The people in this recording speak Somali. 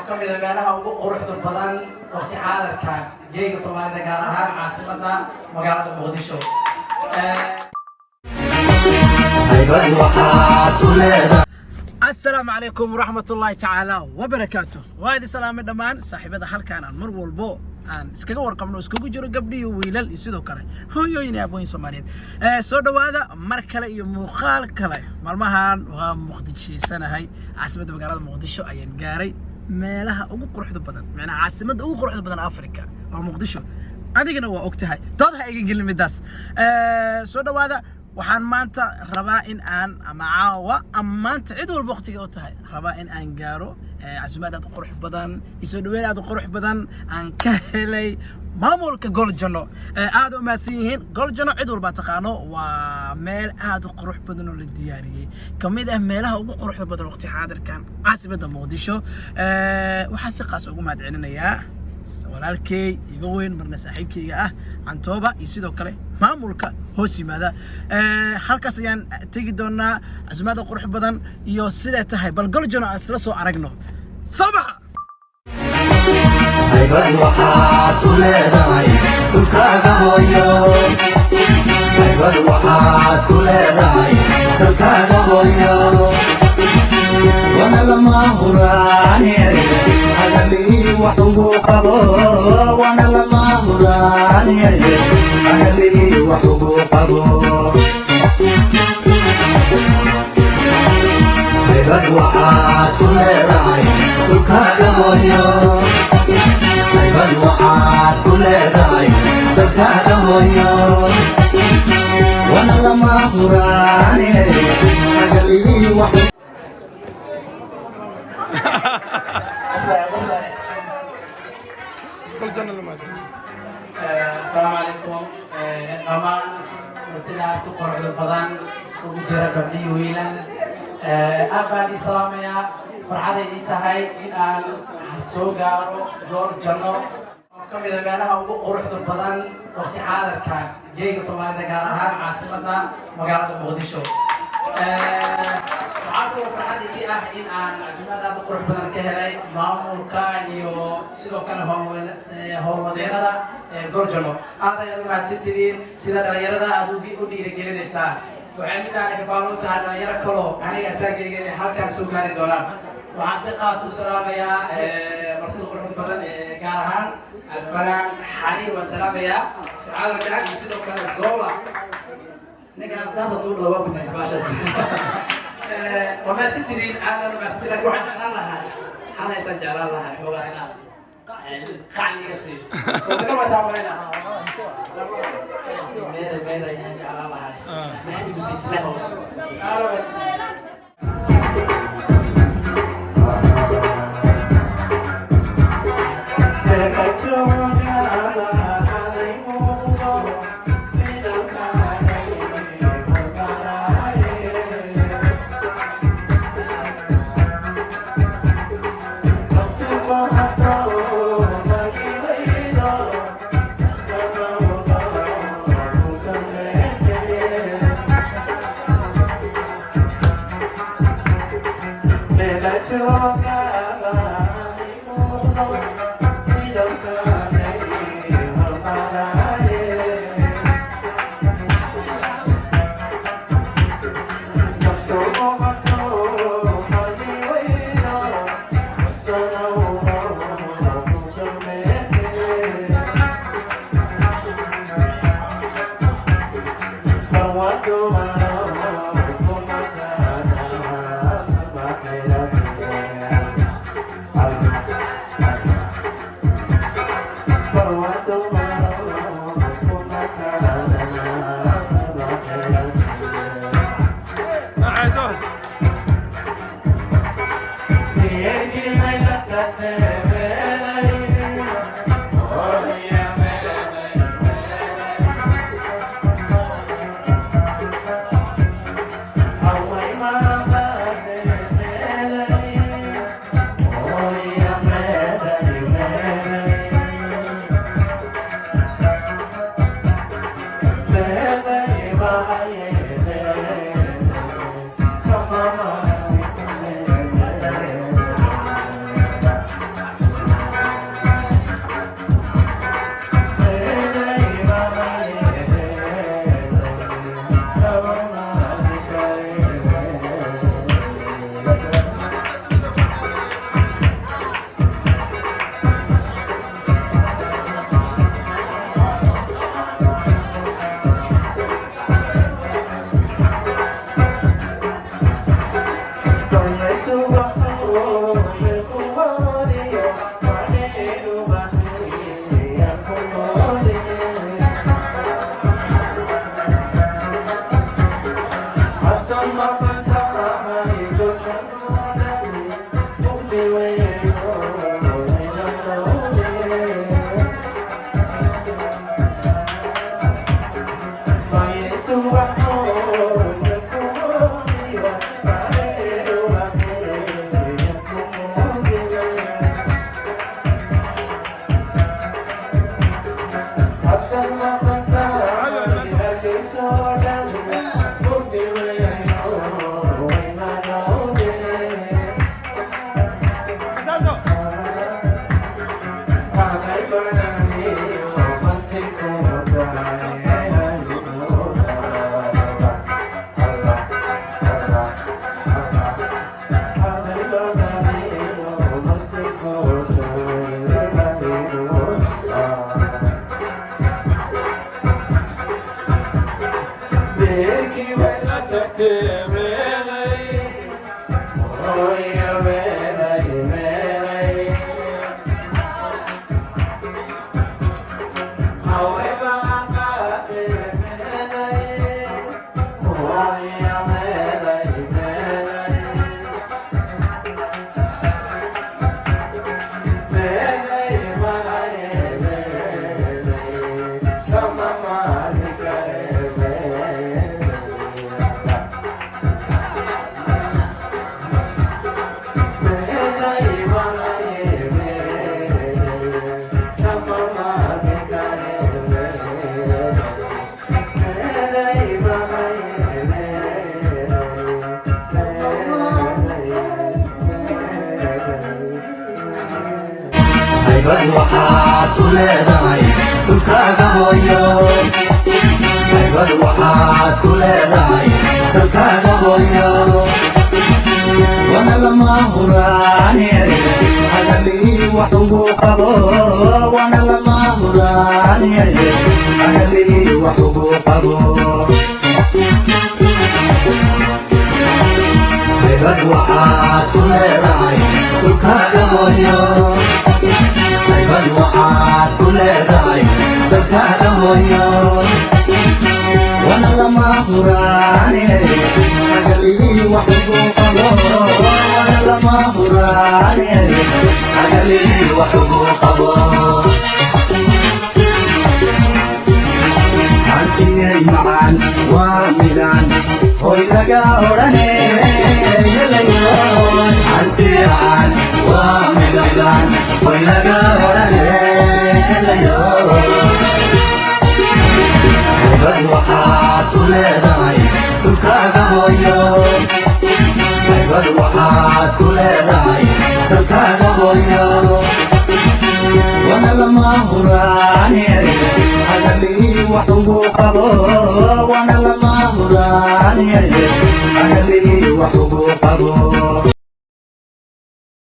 Ka mid a meelaha ugu quruxda badan waqti xaadirka geega Soomaalida, gaar ahaan caasimadda magaalada Muqdisho. Haybad waxaad ku leedahay. Asalaamu calaykum waraxmat ullaahi tacaala wabarakaatu. Waa idin salaamay dhammaan saaxiibada halkaan aan mar walbo aan iskaga warqabno, iskagu jiro gabdhi iyo wiilal iyo sidoo kale hooyooyin iyo abooyin Soomaaliyeed. Soo dhowaada mar kale iyo muuqaal kale. Maalmahan waa muqdishaysanahay. Caasimadda magaalada Muqdisho ayaan gaaray, meelaha ugu quruxda badan, macnaha caasimadda ugu quruxda badan Africa waa Muqdisho. Adigana waa og tahay, dood ha iga gelin midaas. Soo dhowaada. Waxaan maanta rabaa in aan ama caawa ama maanta, cid walba waqtiga u tahay, rabaa in aan gaaro casuumaad aad u qurux badan iyo soo dhaweyn aad u qurux badan aan ka helay maamulka Goljano. Aad u mahadsan yihiin Goljano. Cid walbaa taqaano, waa meel aad u qurux badan oo la diyaariyey, ka mid ah meelaha ugu quruxda badan waqti xaadirkan caasimadda Muqdisho. Waxaan si qaas ugu mahad celinayaa walaalkey iga weyn, marna saaxiibkeyga ah, Cantooba, iyo sidoo kale maamulka hoos yimaada. Halkaas ayaan tegi doonaa, casuumaada qurux badan iyo siday tahay bal Goljano aan isla soo aragno. Soo baxa. Haybad waxaad ku leedahay dhulkaaga hooyo. Haybad waxaad ku leedahay dhulkaaga hooyo. Wana lama huraane, hadalii wax ugu qabo. Wana lama huraane, hadalii wax ugu qabo. Haybad waxaad ku leedahay dhulkaaga hooyo. Haybad waxaad ku leedahay dalkaaga hooyo. Wana lama huraane, hadalii wax. Asalaamu calaykum dhammaan martida aad ku quruxda badan, iskugu jira gabdho iyo wiilal. Aad baan ii salaamayaa. Farxaday ii tahay in aan soo gaaro Goor Janno oo ka mid a meelaha ugu quruxda badan waqti xaadirka geega Soomaalida, gaar ahaan caasimadda magaalada Muqdisho. Waxaa kaloo farxad ii ah in aan casuumad aad u qurux badan ka helay maamulka iyo sidoo kale howlwadeennada Goorjano. Aad ayaad u mahadsantihiin sida dhalinyarada aad u dhiirigelinaysaa. Waxay midaan xifaalo u tahay dhalinyaro kaloo aniga asaagayga inay halkaas soo gaari doonaan. Waxaan si qaas u salaamayaa martida quruxda badan, gaar ahaan alfanaan Xariir waan salaamayaa caalamka, iyo sidoo kale Zola. Ninkaan saas hadduu dhaho waa gudis baashaas. Waa mahadsantihiin, aad u mahadsantihiin, laakiin waxaan jeclaan lahaa, xalaysaan jeclaan lahaa xoogaa inaad qacli iga siiyo. Suurtagal waa taa malayna. Meeday meeday ayaan jeclaan lahaa maxay igu siisay. Aad waa mahadsantihiin. Haybad waxaad ku leedahay dhulkaaga hooyo. Haybad waxaad ku leedahay dalkaaga hooyo. Wana lama huraane, hadalii wax ugu qabo. Wana lama huraane, hadalii wax ugu qabo. Haybad waxaad ku leedahay dhulkaaga hooyo. Haybad waxaad ku leedahay dalkaaga hooyo. Wana lama huraane, hadalii wax ugu qabo. Wana lama huraane, hadalii wax ugu qabo. Hantigay macaan waa midaan hoy laga odhane. Hantigaan waa midaan hoy laga odhane. Haybad waxaad ku leedahay dhulkaaga hooyo. Haybad waxaad ku leedahay dalkaaga hooyo. Wana lama huraane, hadalii wax ugu qabo. Wana lama huraane, hadalii wax ugu qabo.